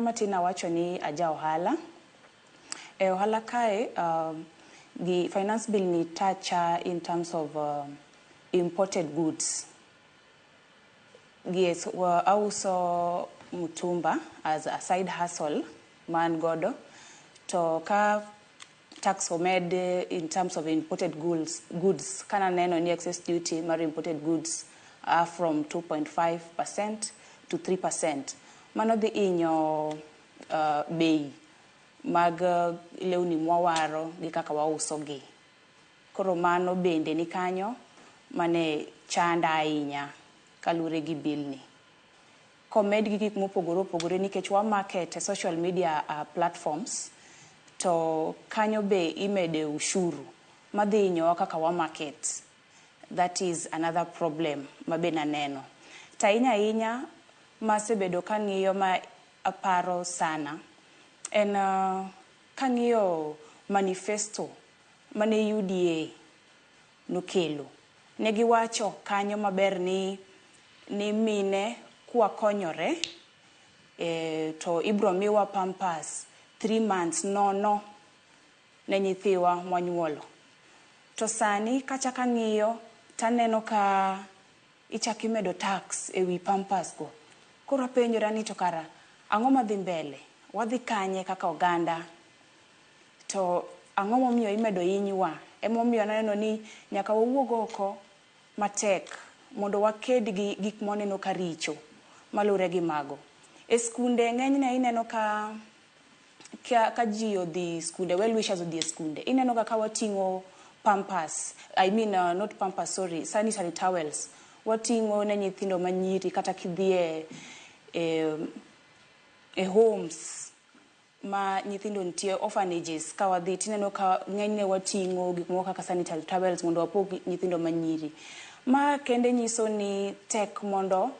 Matin awacho ni aja ohala. E ohala kae, gi finance bill ni touch in terms of imported goods. Yes, auso mtumba as a side hustle man godo. To ka tax omed in terms of imported goods, kana neno ni excess duty mar imported goods are from 2.5% to 3%. Mano dhi hinyo bei mag lewni mwawaro gi kaka wauso gi. Koro mano bende ni kanyo mane chanda ahinya kaluwore gi bill ni. Komed gi gik mopogore opogore nikech wa market e social media platforms, to kanyo be imede ushuru madhi hinyowa kaka wa market. That is another problem ma be naneno. To ahinya ahinya masebedo kang'iyo ma aparo sana en kang'iyo manifesto mane UDA nokelo. Ne giwacho kanyo maber ni mine kwakonyore to ibro miwa pampers 3 months nono ne nyithiwa mwanyuolo. To sani kachak ang'iyo taneno ka ichak imedo tax ewi pampers go. Koro apenjora ni to kara ang'o madhi mbele? Wadhi kanye kaka oganda? To ang'o momiyo imedo hinywa? Emomiyo aneno ni nyaka wawuog oko matek mondo waked gi gik mwaneno ka richo malure gi mago. E skunde ng'enyne ineno ka ji odhi skunde, well wishers odhi e skunde, ineno ga ka wating'o pampers, I mean not pampers, sorry, sanitary towels. Wating'o ne nyithindo manyiri kata kidhi e homes ma nyithindo nitie, orphanages, ka wadhi tineno ka ng'enyne wating'o gik moko kaka sanitary towels mondo wapog nyithindo manyiri. Ma kende nyiso ni tek mondo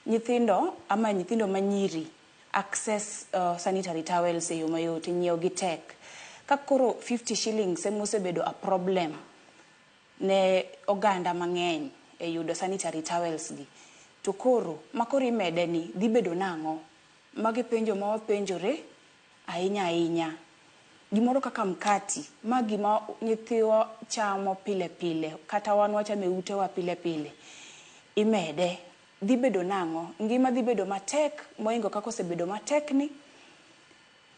nyithindo ama nyithindo manyiri access sanitary towels e yo mayot, nyiewo gi tek. Ka koro 50 shillings emosebedo a problem ne oganda mang'eny e yudo sanitary towels gi, to koro makoro imede ni dhi bedo nang'o? Magi penjo ma wapenjore ahinya ahinya. Gimoro kaka mkati, ma gima nyithiwa chamo pile pile, kata wan wachamo e utewa pile pile, imede, dhi bedo nang'o? Ngima dhi bedo matek mohingo kaka osebedo matek ni,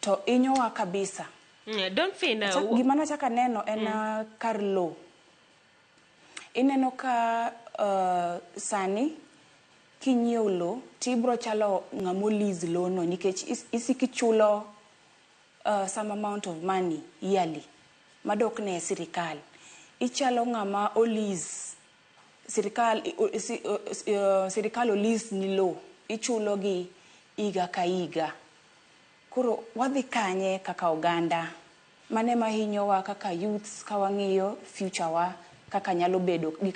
to hinyowa kabisa. Dolphin, Gima nachako aneno en kar lowo. Ineno ka sani kinyiewo lowo tibro chalo ng'ama o-lease lowo no nikech isiko ichulo some amount of money yearly madok ne sirikal. Ichalo ng'ama o-lease sirikal, sirikal o-lease ni lowo, ichulo gi higa ka higa. Koro wadhi kanye kaka oganda? Mano ema hinyowa kaka youths ka wang'iyo future wa kaka nyalo bedo gi kaka